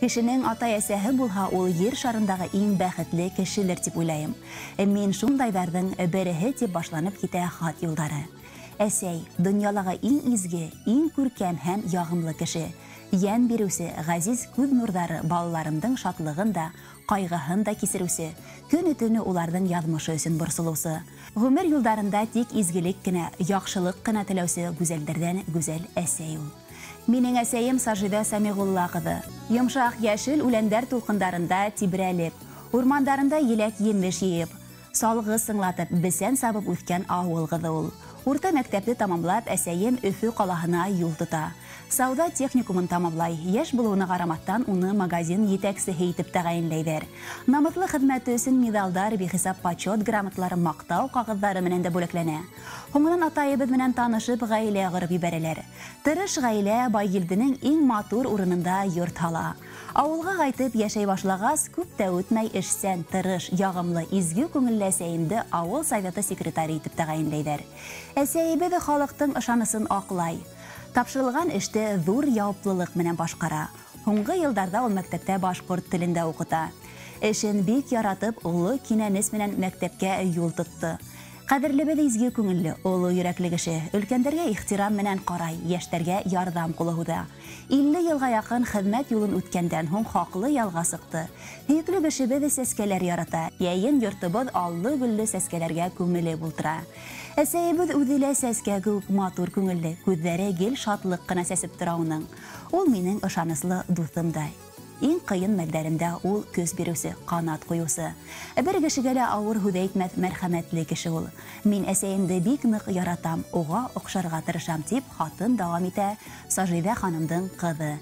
Кешенең атай-әсәһе булһа, ул ер шарындағы иң бәхетле кешелер тип уйлайым. Мин шундайҙарҙың береһе, тип башланып китә хат юлдары. Әсәй, донъялағы иң изге, иң күркәм һәм яғымлы кеше. Йән биреүсе, ғәзиз күҙ нурҙары, балаларымдың шатлығын да, ҡайғыһын да кисереүсе, көнө-төнө уларҙың яҙмышы өсөн борсолоусы. Ғүмер юлдарында тик изгелек кенә, яҡшылыҡ ҡына теләүсе гүзәлдәрҙән гүзәл әсәй ул. Минең әсәйем Сажиҙә Сәмиғулла ҡыҙы. Йомшаҡ йәшел үләндәр тулҡындарында тибрәлеп, урмандарында еләк-емеш йыйып, салғы сыңлатып, бесән сабып үҫкән ауыл ҡыҙы ул. Урта мәктәпте тамамлап, әсәйем Өфө ҡалаһына юл тота. Сауҙа техникумын тамамлай, йәш булыуына ҡарамаҫтан, уны магазин етәксеһе итеп тәғәйенләйҙәр. Намыҫлы хеҙмәте өсөн миҙалдар, бихисап почет грамоталары, маҡтау ҡағыҙҙары менән дә бүләкләнә. Һуңынан атайыбыҙ менән танышып, ғаилә ҡороп ебәрәләр. Тырыш ғаилә Байгилденең иң матур урынында йорт һала. Ауылға ҡайтып йәшәй башлағас, күп тә үтмәй, эшсән, тырыш, яғымлы, изге күңелле әсәйемде ауыл советы секретары итеп тәғәйенләйҙәр. Әсәйебеҙ халыҡтың ышанысын аҡлай. Тапшырылған эште ҙур яуаплылыҡ менән башҡара. Һуңғы йылдарҙа ул мәктәптә башҡорт телен дә уҡыта. Эшен бик яратып, оло кинәнес менән мәктәпкә юл тотто. Ҡәҙерлебеҙ изге күңелле, оло йөрәкле кеше, өлкәндәргә ихтирам менән ҡарай, йәштәргә ярҙам ҡулы һуҙа. 50 йылға яҡын хеҙмәт юлын үткәндән һуң хаҡлы ялға сыҡты. Һөйөклө кешебеҙ сәскәләр ярата. Йәйен йортобоҙ аллы-гөллө сәскәләргә күмелеп ултыра. Әсәйебеҙ үҙе лә сәскә кеүек матур күңелле, күҙҙәре гел шатлыҡ ҡына сәсеп тора уның. Ул минең ышаныслы дуҫым да. Иң ҡыйын мәлдәремдә ул көс биреүсе, ҡанат ҡуйыусы. Бер кешегә лә ауыр һүҙ әйтмәҫ мәрхәмәтле кеше ул. Мин әсәйемде бик ныҡ яратам, уға оҡшарға тырышам, тип хатын дауам итә Сажиҙә ханымдың ҡыҙы.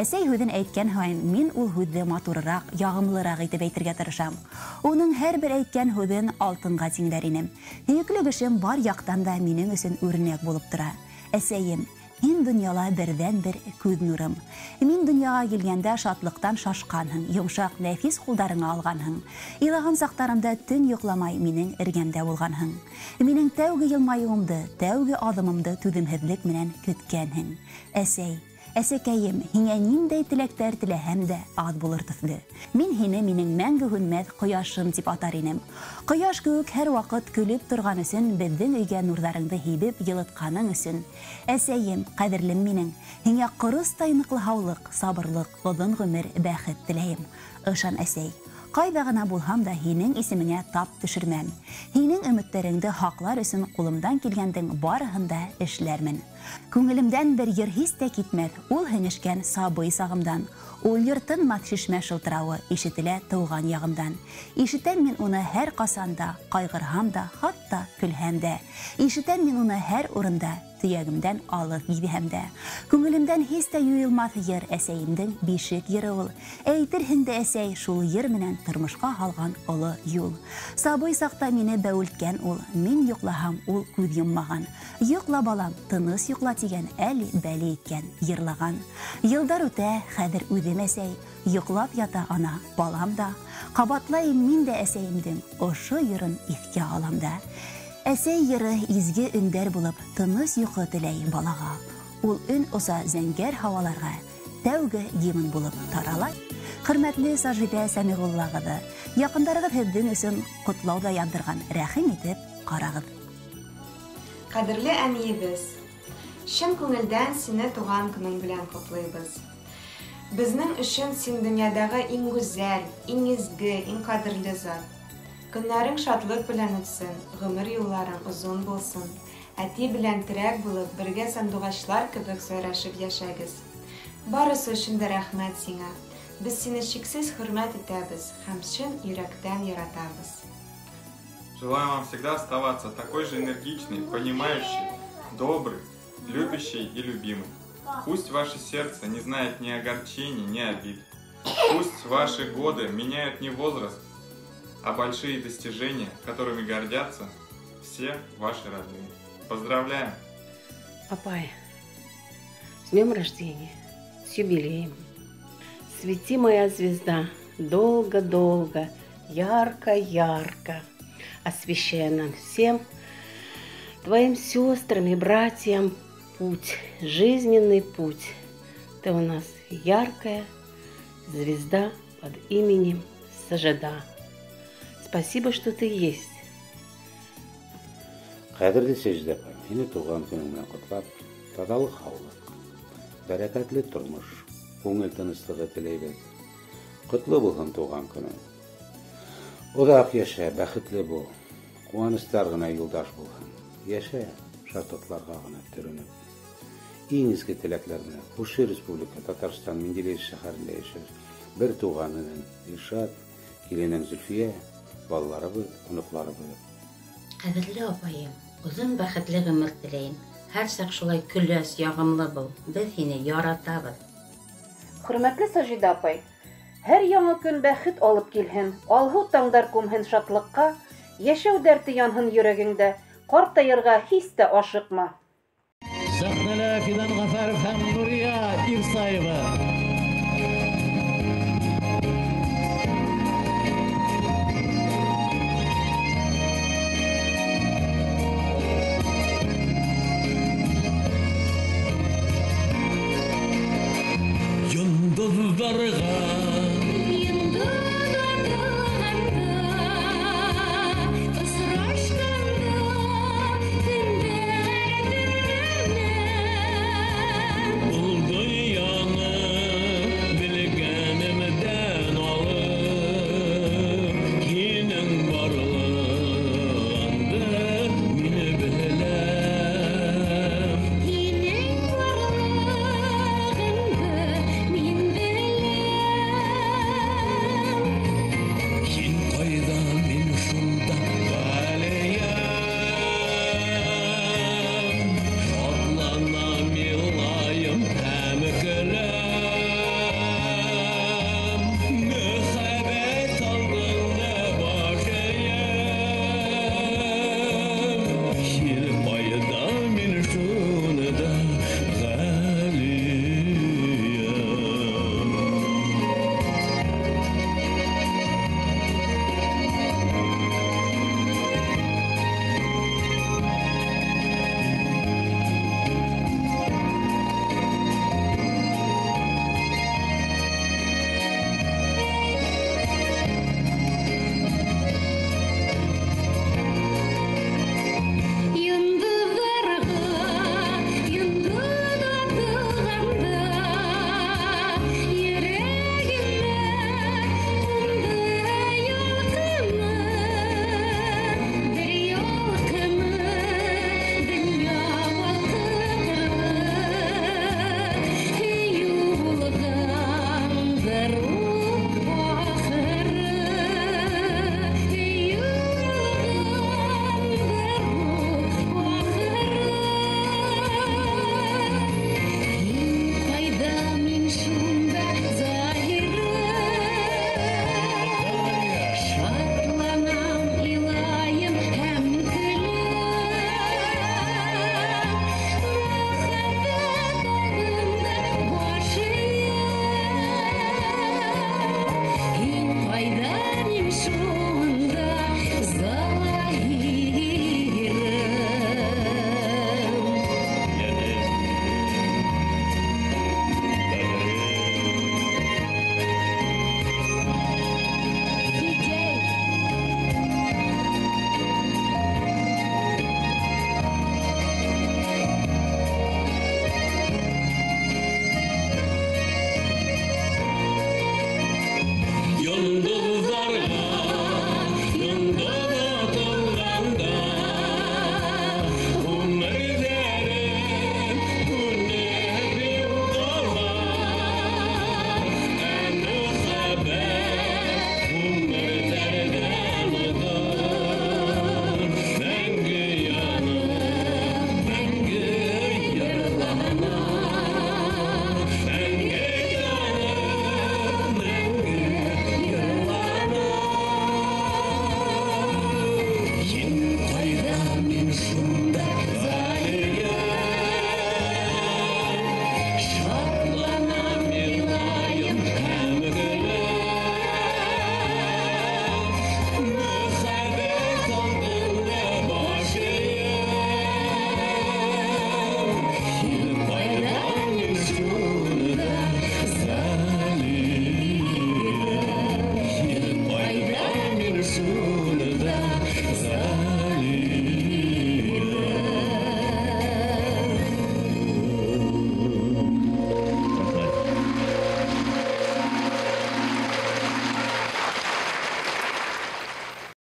Әсәй һүҙен әйткән һайын мин ул һүҙҙе матурыраҡ, яғымлыраҡ итеп әйтергә тырышам. Уның һәр бер әйткән һүҙен алтынға тиңләр инем. Һөйөклө кешем бар яҡтан да минең өсөн үрнәк булып тора. Әсәйем, һин донъяла берҙән-бер күҙ нурым. Мин донъяға килгәндә шатлыҡтан шашҡанһың, йомшаҡ, нәфис ҡулдарыңа алғанһың. Илаған саҡтарымда төн йоҡламай минең эргәмдә булғанһың. Минең тәүге йылмайыуымды, тәүге аҙымымды түҙемһеҙлек менән көткәнһең. Әсәй, әсәкәйем, һиңә ниндәй теләктәр теләһәм дә аҙ булыр төҫлө. Мин һине минең мәңге һүнмәҫ ҡояшым тип атар инем. Ҡояш кеүек һәр ваҡыт көлөп торған өсөн, беҙҙең өйгә нурҙарыңды һибеп йылытҡаның өсөн. Әсәйем, ҡәҙерлем минең, һиңә ҡоростай ныҡлы һаулыҡ, сабырлыҡ, оҙон ғүмер, бәхет теләйем. Ышан, әсәй, ҡайҙа ғына булһам да һинең исемеңә тап төшөрмәм. Һинең өмөттәреңде һаҡлар өсөн ҡулымдан килгәндең барыһын да эшләрмен. Күңелемдән бер йыр һис тә китмәҫ, ул һеңешкән сабый сағымдан. Ул йыр тынмаҫ шишмә шылтырауы ишетелә тыуған яғымдан. Ишетәм мин уны һәр ҡасан да, ҡайғырһам да, хатта көлһәм дә. Ишетәм мин уны һәр урында, төйәгемдән алыҫ гиҙһәм дә. Күңелемдән һис тә юйылмаҫ йыр, әсәйемдең бишек йыры ул. Әйтерһең дә, әсәй, шул йыр менән тормошҡа һалған оло юл. Сабый саҡта мине бәүелткән ул, мин йоҡлаһам, ул күҙ йоммаған. Йоҡла, балам, тыныс йоҡла тигән, әле бәле иткән, йырлаған. Йылдар үтә, хәҙер үҙем әсәй, йоҡлап ята ана, балам да. Ҡабатлайым мин дә әсәйемдең ошо йырын иҫкә алам да. Әсәй йыры изге өндәр булып, тыныс йоҡо теләй балаға. Ул өн оса зәңгәр һауаларға, тәүге гимн булып тарала. Хөрмәтле Сажиҙә Сәмиғулла ҡыҙы, яҡындарығыҙ һеҙҙең өсөн ҡотлау ҙа яҙҙырған, рәхим итеп ҡарағыҙ. Ҡәҙерле әниебеҙ, чын күңелдән сине туған көнөң белән ҡотлайбыҙ. Беҙҙең өсөн син донъядағы иң гүзәл, иң изге, иң ҡәҙерле зат. Көннәрең шатлыҡ белән үтсен, ғүмер юлларың оҙон булсын. Әти белән терәк булып, бергә сандуғачлар кебек сайрашып йәшәгеҙ. Барысы өсөн дә рәхмәт сиңа. Беҙ сине сикһеҙ хөрмәт итәбеҙ һәм чын йөрәктән яратабыҙ. Желаю вам всегда оставаться такой же энергичной, понимающей, доброй, любящей и любимой. Пусть ваше сердце не знает ни огорчений, ни обид. Пусть ваши годы меняют не возраст, а большие достижения, которыми гордятся все ваши родные. Поздравляем! Апай, с днем рождения, с юбилеем! Свети, моя звезда, долго-долго, ярко-ярко, освещая нам всем, твоим сестрам и братьям путь, жизненный путь. Ты у нас яркая звезда под именем Сажида. Спасибо, что ты есть. Ҡәҙерле Сәжидә апай, һине тыуған көнөң менән ҡотлап, таҙалыҡ, һаулыҡ, бәрәкәтле тормош, күңел тыныслығы теләйбеҙ. Ҡотло булһын тыуған көнөң. Оҙаҡ йәшә, бәхетле бул. Ҡыуаныстар ғына юлдаш булһын. Йәшә шатлыҡларға ғына төрөнөп. Иң изге теләктәр менән күрше республика Татарстан Менделеевск шәһәрендә йәшәр бер туған энең Илшат, киленең Зөлфиә, балаларыбыҙ, оноҡларыбыҙ. Ҡәҙерле апайым, оҙон бәхетле ғүмер теләйем. Һәр саҡ шулай көләс, яғымлы бул. Беҙ һине яратабыҙ. Хөрмәтле Сажида апай, һәр яңы көн бәхет алып килһен, алһыу таңдар күмһен шатлыҡҡа, йәшәү дәрте янһын йөрәгеңдә, ҡартайырға һис тә ашыҡма. Сәхнәлә Фидан Ғәфәров һәм Нурия Ирсаева. Йондоҙҙарға